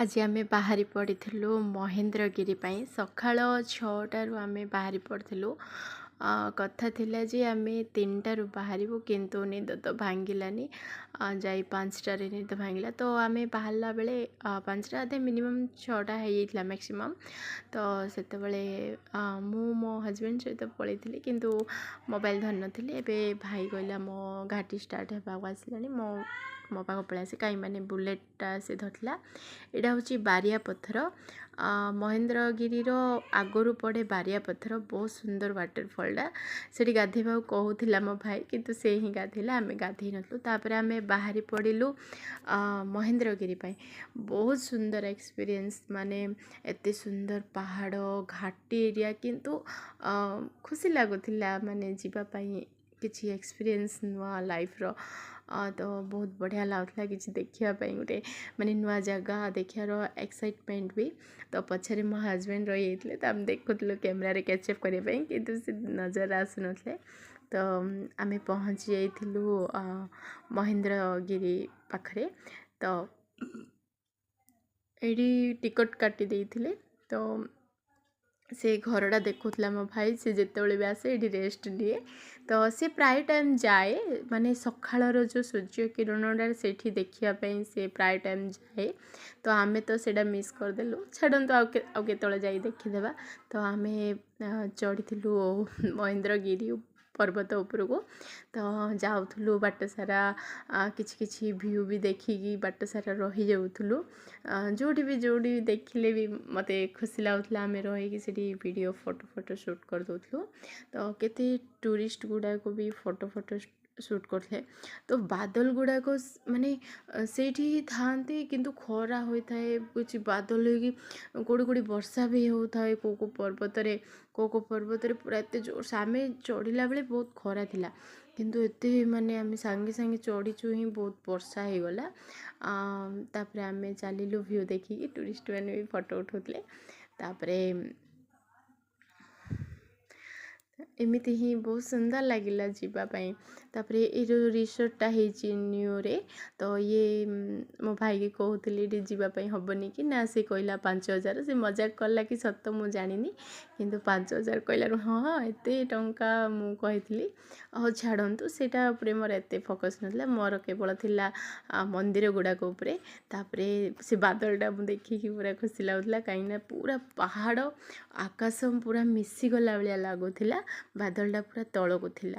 ଆଜି ଆମେ ବାହାରି ପଡ଼ିଥିଲୁ ମହେନ୍ଦ୍ରଗିରି ପାଇଁ। ସକାଳ 6ଟାରୁ ଆମେ ବାହାରି ପଡ଼ିଥିଲୁ। କଥା ଥିଲା ଯେ ଆମେ 3ଟାରୁ ବାହାରିବୁ, କିନ୍ତୁ ନିଦ ତ ଭାଙ୍ଗିଲାନି, ଯାଇ 5ଟାରେ ନିଦ ଭାଙ୍ଗିଲା। ତ ଆମେ ବାହାରିଲା ବେଳେ 5ଟା ଅଧେ, ମିନିମମ୍ 6ଟା ହେଇଯାଇଥିଲା ମ୍ୟାକ୍ସିମମ୍। ତ ସେତେବେଳେ ମୁଁ ମୋ ହଜବେଣ୍ଡ ସହିତ ପଳେଇଥିଲି, କିନ୍ତୁ ମୋବାଇଲ୍ ଧରିନଥିଲି। ଏବେ ଭାଇ କହିଲା, ମୋ ଘାଟି ଷ୍ଟାର୍ଟ ହେବାକୁ ଆସିଲାଣି, ମୋ ମୋ ପାଖକୁ ପଳେଇ ଆସେ। କାହିଁ ମାନେ ବୁଲେଟ୍ଟା ସେ ଧରିଥିଲା। ଏଇଟା ହେଉଛି ବାରିଆ ପଥର। ମହେନ୍ଦ୍ରଗିରିର ଆଗରୁ ପଡ଼େ ବାରିଆ ପଥର, ବହୁତ ସୁନ୍ଦର ୱାଟରଫଲ୍ଟା। ସେଠି ଗାଧେଇବାକୁ କହୁଥିଲା ମୋ ଭାଇ, କିନ୍ତୁ ସେ ହିଁ ଗାଧେଇଲା, ଆମେ ଗାଧେଇ ନଥିଲୁ। ତାପରେ ଆମେ ବାହାରି ପଡ଼ିଲୁ ମହେନ୍ଦ୍ରଗିରି ପାଇଁ। ବହୁତ ସୁନ୍ଦର ଏକ୍ସପିରିଏନ୍ସ, ମାନେ ଏତେ ସୁନ୍ଦର ପାହାଡ଼ ଘାଟି ଏରିଆ, କିନ୍ତୁ ଖୁସି ଲାଗୁଥିଲା ମାନେ ଯିବା ପାଇଁ, କିଛି ଏକ୍ସପିରିଏନ୍ସ ନୂଆ ଲାଇଫ୍ର। ତ ବହୁତ ବଢ଼ିଆ ଲାଗୁଥିଲା କିଛି ଦେଖିବା ପାଇଁ, ଗୋଟେ ମାନେ ନୂଆ ଜାଗା ଦେଖିବାର ଏକ୍ସାଇଟମେଣ୍ଟ ବି। ତ ପଛରେ ମୋ ହଜବେଣ୍ଡ ରହିଯାଇଥିଲେ, ତ ଆମେ ଦେଖୁଥିଲୁ କ୍ୟାମେରାରେ କ୍ୟାଚଅପ୍ କରିବା ପାଇଁ, କିନ୍ତୁ ସେ ନଜର ଆସୁନଥିଲେ। ତ ଆମେ ପହଞ୍ଚି ଯାଇଥିଲୁ ମହେନ୍ଦ୍ରଗିରି ପାଖରେ। ତ ଏଇଠି ଟିକଟ କାଟି ଦେଇଥିଲେ। ତ ସେ ଘରଟା ଦେଖୁଥିଲା ମୋ ଭାଇ, ସେ ଯେତେବେଳେ ବି ଆସେ ଏଇଠି ରେଷ୍ଟ ନିଏ। ତ ସେ ପ୍ରାୟ ଟାଇମ୍ ଯାଏ, ମାନେ ସକାଳର ଯେଉଁ ସୂର୍ଯ୍ୟ କିରଣଟା ସେଇଠି ଦେଖିବା ପାଇଁ ସେ ପ୍ରାୟ ଟାଇମ୍ ଯାଏ। ତ ଆମେ ତ ସେଇଟା ମିସ୍ କରିଦେଲୁ, ଛାଡ଼ନ୍ତୁ, ଆଉ କେତେବେଳେ ଯାଇ ଦେଖିଦେବା। ତ ଆମେ ଚଢ଼ିଥିଲୁ ମହେନ୍ଦ୍ରଗିରି ପର୍ବତ ଉପରକୁ। ତ ଯାଉଥିଲୁ ବାଟ ସାରା କିଛି କିଛି ଭ୍ୟୁ ବି ଦେଖିକି ବାଟ ସାରା ରହିଯାଉଥିଲୁ। ଯେଉଁଠି ବି ଦେଖିଲେ ବି ମୋତେ ଖୁସି ଲାଗୁଥିଲା। ଆମେ ରହିକି ସେଠି ଭିଡ଼ିଓ, ଫଟୋ ଫଟୋ ସୁଟ୍ କରିଦେଉଥିଲୁ। ତ କେତେ ଟୁରିଷ୍ଟ ଗୁଡ଼ାକ ବି ଫଟୋ ଫଟୋ ସୁଟ୍ କରୁଥିଲେ। ତ ବାଦଲ ଗୁଡ଼ାକ ମାନେ ସେଇଠି ଥାଆନ୍ତି, କିନ୍ତୁ ଖରା ହୋଇଥାଏ, କିଛି ବାଦଲ ହେଇକି କେଉଁଠି କେଉଁଠି ବର୍ଷା ବି ହେଉଥାଏ କେଉଁ କେଉଁ ପର୍ବତରେ। କେଉଁ କେଉଁ ପର୍ବତରେ ପୁରା ଏତେ ଜୋରସେ, ଆମେ ଚଢ଼ିଲା ବେଳେ ବହୁତ ଖରା ଥିଲା, କିନ୍ତୁ ଏତେ ମାନେ ଆମେ ସାଙ୍ଗେ ସାଙ୍ଗେ ଚଢ଼ିଛୁ ହିଁ ବହୁତ ବର୍ଷା ହେଇଗଲା। ତାପରେ ଆମେ ଚାଲିଲୁ ଭ୍ୟୁ ଦେଖିକି, ଟୁରିଷ୍ଟ ମାନେ ବି ଫଟୋ ଉଠାଉଥିଲେ। ତାପରେ ଏମିତି ହିଁ ବହୁତ ସୁନ୍ଦର ଲାଗିଲା ଯିବା ପାଇଁ। ତାପରେ ଏଇ ଯେଉଁ ରିସୋର୍ଟଟା ହେଇଛି ନ୍ୟୁରେ, ତ ଇଏ ମୋ ଭାଇକି କହୁଥିଲି, ଏଇଠି ଯିବା ପାଇଁ ହେବନି କି ନା? ସେ କହିଲା 5000। ସେ ମଜାକ କଲା କି ସତ ମୁଁ ଜାଣିନି, କିନ୍ତୁ 5000 କହିଲାରୁ ହଁ, ଏତେ ଟଙ୍କା ମୁଁ କହିଥିଲି। ହଉ ଛାଡ଼ନ୍ତୁ, ସେଇଟା ଉପରେ ମୋର ଏତେ ଫୋକସ୍ ନଥିଲା, ମୋର କେବଳ ଥିଲା ମନ୍ଦିର ଗୁଡ଼ାକ ଉପରେ। ତାପରେ ସେ ବାଦଲଟା ମୁଁ ଦେଖିକି ପୁରା ଖୁସି ଲାଗୁଥିଲା, କାହିଁକିନା ପୁରା ପାହାଡ଼ ଆକାଶ ପୁରା ମିଶିଗଲା ଭଳିଆ ଲାଗୁଥିଲା, ବାଦଲଟା ପୁରା ତଳକୁ ଥିଲା।